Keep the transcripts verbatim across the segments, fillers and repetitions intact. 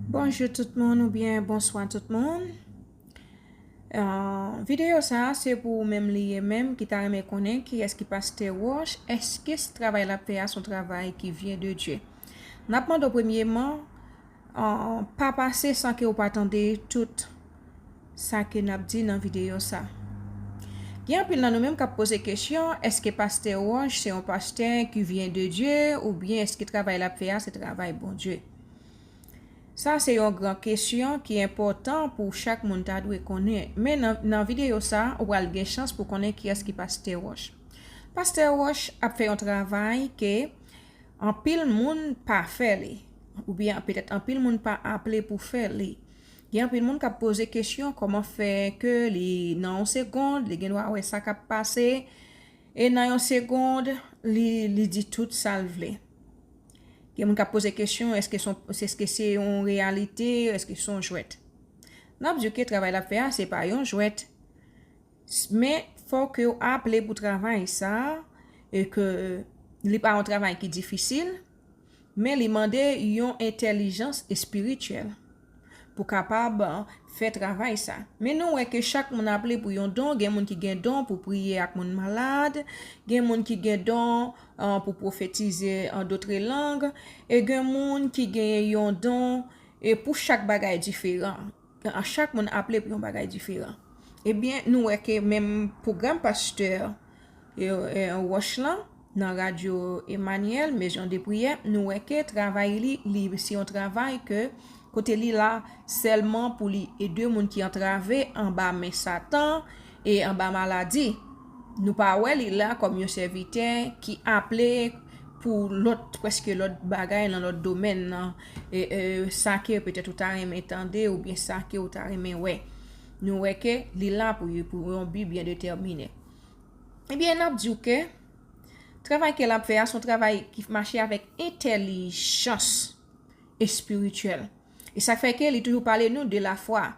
Bonjou tout moun oubyen bonswa tout moun. Ah, videyo sa a se pou ou menm li ye menm ki ta renmen konnen kiyès ki pastè Roche, èske s- travay l ap fè a se yon travay ki vyen de Dye. N ap mande w premyeman, ah, pa pase san ke w pa tande tout sa ke n ap di nan videyo sa. Gen anpil nan nou menm k ap poze kesyon, èske pastè Roche se yon pastè ki vyen de Dye oubyen èske travay l ap fè a se travay Bondye? Sa se yon gran kesyon ki enpòtan pou chak moun ta dwe konnen. Men nan, nan videyo sa, ou pral gen chans pou konnen kiyès ki pastè Roche. Pastè Roche ap fè yon travay ke anpil moun pa fè li, oubyen petèt anpil moun pa aple pou fè li. Gen anpil moun k ap poze kesyon kòman fè ke li nan yon segond, li gen dwa wè sa k ap pase, e nan yon segond, li, li di tout sa l vle. Gen moun k ap poze kesyon, èske se yon, èske se yon reyalite, èske se yon jwèt? N ap di w ke travay l ap fè a, se pa yon jwèt. S- Men, fò ke w aple pou travay sa a, e ke li pa yon travay ki difisil, men li mande yon entèlijans espirityèl pou kapab fè travay sa. Men nou wè ke chak moun aple pou yon don, gen moun ki gen don pou priye ak moun malad, gen moun ki gen don, ah, pou pwofetize an dotre lang, e gen moun ki gen yon don, e pou chak bagay diferan. Chak moun aple pou yon bagay diferan. Ebyen, nou wè ke menm pwogram pastè, e, e, Roche lan, nan Radyo Emmanuel, Maison de Prière, nou wè ke travay li, li se yon travay ke kote li la sèlman pou li ede moun ki antrave anba men Satan e anba maladi. Nou pa wè li la kòm yon sèvitè ki aple pou lòt, prèske lòt bagay nan lòt domèn nan, e, e, sa ke petèt ou ta renmen tande oubyen sa ke ou ta renmen wè. Nou wè ke li la pou, pou yon bi byen detèmine. Ebyen, n ap di w ke travay ke l ap fè a se yon travay ki mache avèk entèlijans espirityèl. E sa fè ke li toujou pale nou de lafwa.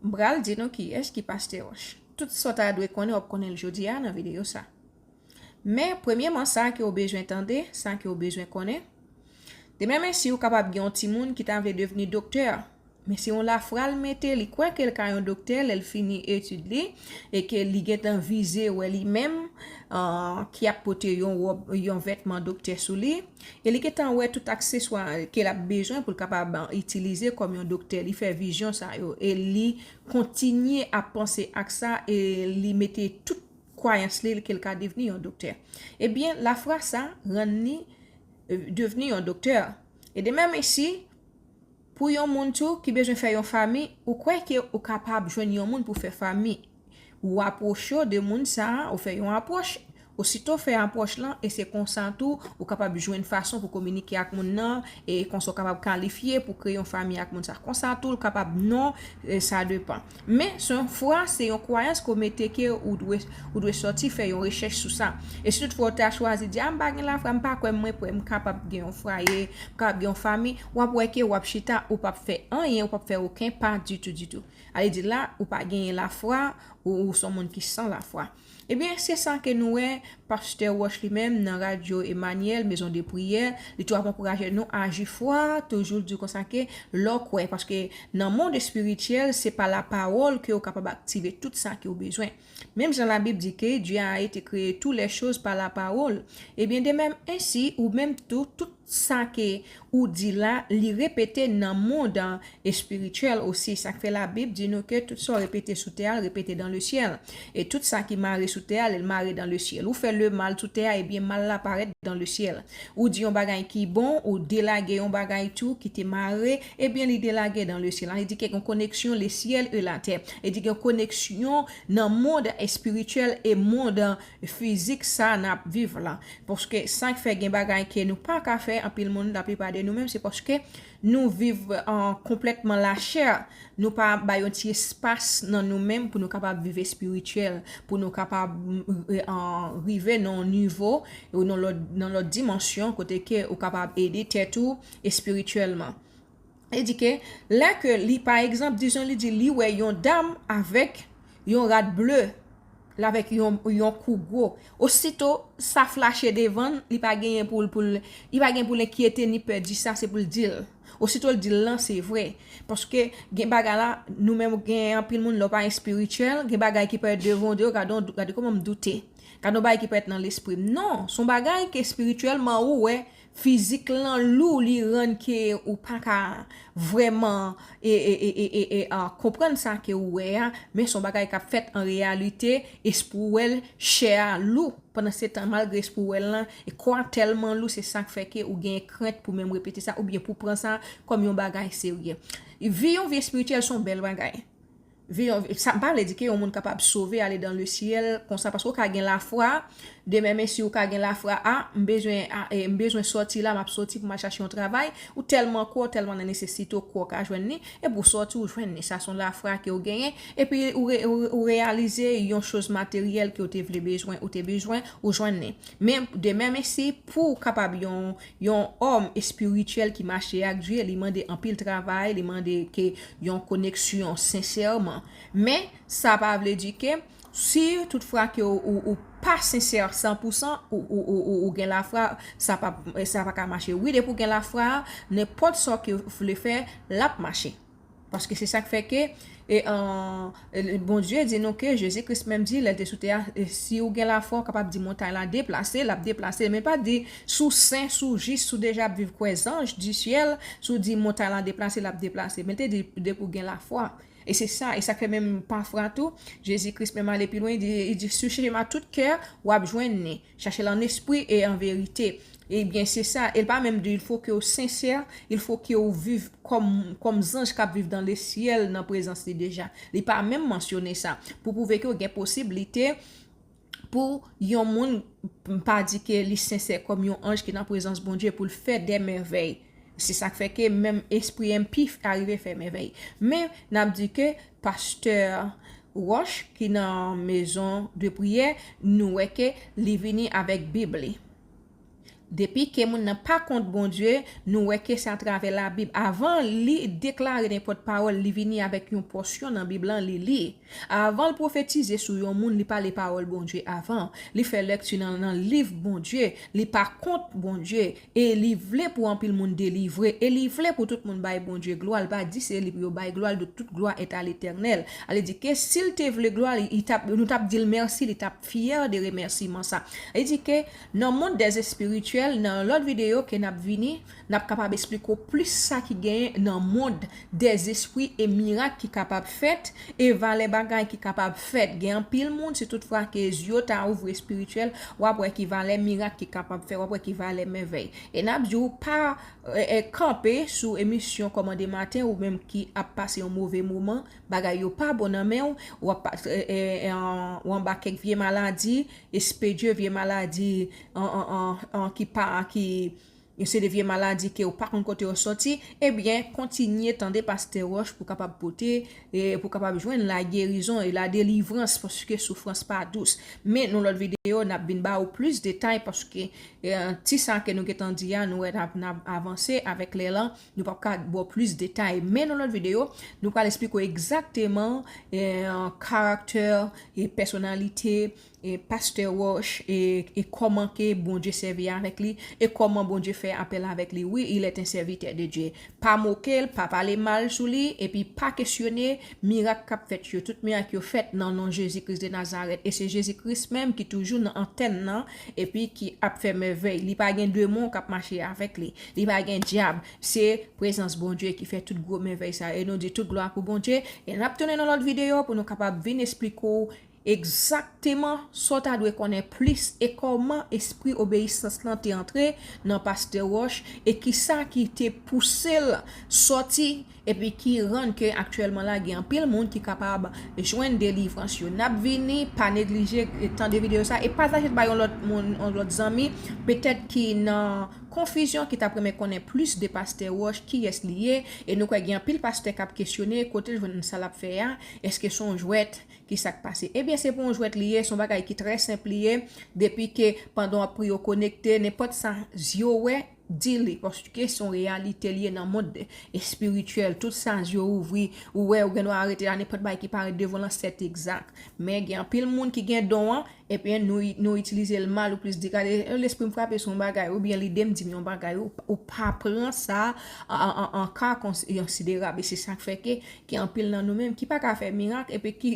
M pral di nou kiyès ki pastè Roche. Tout sa w ta dwe konnen, w ap konnen l jodi a nan videyo sa. Men, premyeman, sa ke w bezwen tande, sa ke w bezwen konnen. Demen, men si w kapab gen yon timoun ki ta vle devni doktè, men se yon lafwa l mete, li kwè ke l ka yon doktè lè l fini etid li, e ke li gentan vize wè li menm, ah, ki ap pote yon wòb, yon vètman doktè sou li, e li gentan wè tout akseswa ke l ap bezwen pou l kapab, ah, itilize kòm yon doktè. Li fè vizyon sa yo, e li kontinye ap panse ak sa, e li mete tout kwayans li ke l ka devni yon doktè. Ebyen, lafwa sa rann li, eh, devni yon doktè. E demen, men si pou yon moun tou ki bezwen fè yon fanmi, ou kwè ke ou kapab jwenn yon moun pou fè fanmi? Ou apwoche w de moun sa a, ou fè yon apwòch, osito w fè apwòch lan, e se konsa tou ou kapab jwenn fason pou kominike ak moun nan, e konsa w kapab kalifye pou kreye yon fanmi ak moun sa. Konsa tou, l kapab non, e sa depan. Men, se yon fwa, se yon kwayans ke w mete ke ou dwe, ou dwe sòti fè yon rechèch sou sa. E si toutfwa w ta chwazi di, "A, m pa gen lafwa, m pa kwè mwen prè, m kapab gen yon fwaye, m kapab gen yon fanmi," w ap wè ke w ap chita, ou p ap fè anyen, ou p ap fè okenn pa ditou, ditou. Ale di la, ou pa genyen lafwa, ou, ou se yon moun ki san lafwa. Ebyen, se sa ke nou wè, pastè Roche li menm nan Radyo Emmanuel, Maison de Prière, li tou ap ankouraje nou aji fwa, toujou di konsa ke lè w kwè, paske nan mond espirityèl, se pa lapawòl ke w kapab aktive tout sa ke w bezwen. Menm jan Labib di ke Dieu a été créé toutes les choses par la parole. Ebyen, de menm ensi, ou menm tou, tout sa ke ou di la, li repete nan mond espirityèl osi. Sa k fè Labib di nou ke tout sa w repete sou tè a, l repete dans le ciel. E tout sa ki mare sou tè a, l mare dans le ciel. Ou fè le mal sou tè a, ebyen, mal la parèt dans le ciel. Ou di yon bagay ki bon, ou delage yon bagay tou ki te mare, ebyen, li delage dans le ciel. Li di ke gen koneksyon le ciel et la terre. Li di gen koneksyon nan mond espirityèl e mond fizik sa n ap viv la. Paske sa k fè gen bagay ke nou pa ka fè, anpil moun, laplipa de nou menm, se paske nou viv, ah, konplètman lachè. Nou pa bay yon ti espas nan nou menm pou nou kapab viv espirityèl, pou nou kapab, mm, eh, ah, rive nan yon nivo, ou nan lòt, nan lòt dimansyon, kote ke ou kapab ede tèt ou espirityèlman. Li di ke, lè ke li, pa egzanp, dizon li di li wè yon dam avèk yon rad ble, l avèk yon, yon kou gwo. Osito sa flache devan l, li pa genyen pou l, pou l, li pa gen pou l enkyete ni pè di sa, se pou l di l. Osito l di l lan, se vre. Paske gen bagay la, nou menm gen anpil moun lè w pa espirityèl, gen bagay ki parèt devan w, w di, "Oh, gade, gade kòman m doute. Gade yon bagay ki parèt nan lespri m." Non, se yon bagay ke espirityèlman ou wè, fizik lan lou, li rann ke ou pa ka vrèman e, e, e, e, e, e, a, konprann sa ke ou wè a, men se yon bagay k ap fèt an reyalite, espri w wè l, chè a lou. Pandan se tan, malgre espri w wè l lan, e kò a tèlman lou, se sa k fè ke ou gen krent pou menm repete sa, oubyen pou pran sa kòm yon bagay serye. Vi, yon vi espirityèl se yon bèl bagay. Vi, yon, sa pa vle di ke yon moun kapab sove, ale dan le syèl, konsa, paske ou ka gen lafwa, demen mesi ou ka gen lafwa, a, m bezwen, a, e, m bezwen sòti la, m ap sòti pou m al chache yon travay, ou tèlman kwè, ou tèlman nan nesesite, ou kwè ou ka jwenn li, epi ou sòti, ou jwenn li. Sa se yon lafwa ke ou genyen, epi ou, re, ou, ou reyalize yon choz materyèl ke ou te vle bezwen, ou te bezwen, ou jwenn li. Men demen mesi, pou w kapab yon, yon òm espirityèl ki mache ak Dye, li mande anpil travay, li mande ke yon koneksyon sensèman. Men, sa pa vle di ke si toutfwa ke ou, ou, ou pa sensè san pou san, ou, ou, ou, ou, ou gen lafwa, sa pa, sa pa ka mache. Wi, depi ou gen lafwa, nenpòt sa ke w vle fè, l ap mache. Paske se sa k fè ke, e, an, e, Bondye di nou ke Jezi Kris menm di, lè l te sou tè a, e, si ou gen lafwa, ou kapab di montay la deplase, l ap deplase. Men pa di, si w sen, si w jis, si w deja ap viv kwè zanj di syèl, si w di montay la deplase, l ap deplase. Men l te di, depi w gen lafwa. E se sa, e sa k fè menm pafwa tou, Jezi Kris menm ale pi lwen, li di, li di, "Si w chèche m a tout kè, w ap jwenn li. Chache l an espri e an verite." Ebyen, se sa. E l pa menm di, il faut que w sensè, il faut que w viv kòm, kòm zanj k ap viv dans le ciel, nan prezans li deja. Li pa menm mansyone sa. Pou pwouve ke w gen posiblite pou yon moun, m pa di ke li sensè kòm yon anj ki nan prezans Bondye pou l fè de mèvèy. Se sa k fè ke menm espri enpi arive fè mèvèy. Men, n ap di ke pastè Roche, ki nan maison de prière, nou wè ke li vini avèk Bib li. Depi ke moun nan pa kont Bondye, nou wè ke se atravè Labib. Avan li deklare nenpòt pawòl, li vini avèk yon pòsyon nan Bib lan, li li. Avan l pwofetize sou yon moun, li pale pawòl Bondye avan. Li fè lekti nan, nan liv Bondye. Li pa kont Bondye. E li vle pou anpil moun delivre. E li vle pou tout moun bay Bondye glwa. Li pa di se li pou yo bay glwa, li di tout glwa est à l'Éternel. Sa vle di ke si l te vle glwa, li, li t ap, nou t ap di l mèsi, li t ap fyè de remèsiman sa. Li di ke nan mond dèzespirityèl, nan lòt videyo ke n ap vini, n ap kapab esplike w plis sa ki genyen nan mond dèzespri e mirak ki kapab fèt, e valè bagay ki kapab fèt. Gen anpil moun, si toutfwa ke zye w ta ouvri espirityèl, w ap wè ki valè mirak ki kapab fèt, w ap wè ki valè mèvèy. E n ap di w pa, e, e, kanpe sou emisyon Kòmande Maten, ou menm ki ap pase yon move moman, bagay yo pa bon nan men w, w ap pa, e, e, e, an, w anba kèk vye maladi, espedye vye maladi, an, an, an, an, ki pa, ki, se de vye maladi ke w pa konn kote yo sòti, ebyen, kontinye tande Pastè Roche pou kapab pote, e pou kapab jwenn lagerizon e ladelivrans, paske soufrans pa dous. Men, nan lòt videyo, n ap vin ba ou plis detay, paske, e, ti sa ke nou gentan di a, nou wè n ap, n ap avanse avèk lè lan, nou p ap ka ba w plis detay. Men, nan lòt videyo, nou pral esplike w egzakteman, e, karaktè e pèsonalite, e, Pastè Roche, e, e kòman ke Bondye sèvi avèk li, e kòman Bondye fè apèl avèk li. Wi, il est un serviteur de Dieu. Pa moke l, pa pale mal sou li, epi pa kesyone mirak k ap fèt yo. Tout mirak yo fèt nan non Jezi Kris de Nazarèt. E se Jezi Kris menm ki toujou nan antèn nan, epi ki ap fè mèvèy. Li pa gen demon k ap mache avèk li. Li pa gen dyab. Se prezans Bondye ki fè tout gwo mèvèy sa. E nou di tout glwa pou Bondye. E n ap tounen nan lòt videyo pou nou kapab vin esplike w egzakteman sa w ta dwe konnen plis e kòman espri obeyisans lan te antre nan Pastè Roche e kisa ki te pouse l sòti epi ki rann ke aktyèlman la gen anpil moun ki kapab jwenn delivrans yo. N ap vini, pa neglije tande videyo sa e pataje l bay yon lòt moun, yon lòt zanmi, petèt ki nan konfizyon, ki t ap renmen konnen plis de Pastè Roche, kiyès li ye, e nou kwè gen anpil pastè k ap kesyone kote l jwenn sa l ap fè a, èske se yon jwèt, ki sa k pase? Ebyen, se pa yon jwèt li ye, se yon bagay ki trè senp li ye. Depi ke pandan w ap priye, w konekte, nenpòt sa zye w wè, di li, paske se yon reyalite li ye nan mond espirityèl. Tout sans yo ouvri, ou wè, ou gen dwa arete la, nenpòt bagay ki parèt devan lan, c'est exact. Men gen anpil moun ki gen don an, epi nou, nou itilize l mal, ou plis di, "Gade, lespri m frape sou yon bagay, oubyen lide m di m yon bagay," ou, ou pa pran sa an, an, an, an ka konsiderab. E se sa k fè ke, ke anpil nan nou menm ki pa ka fè mirak, epi ki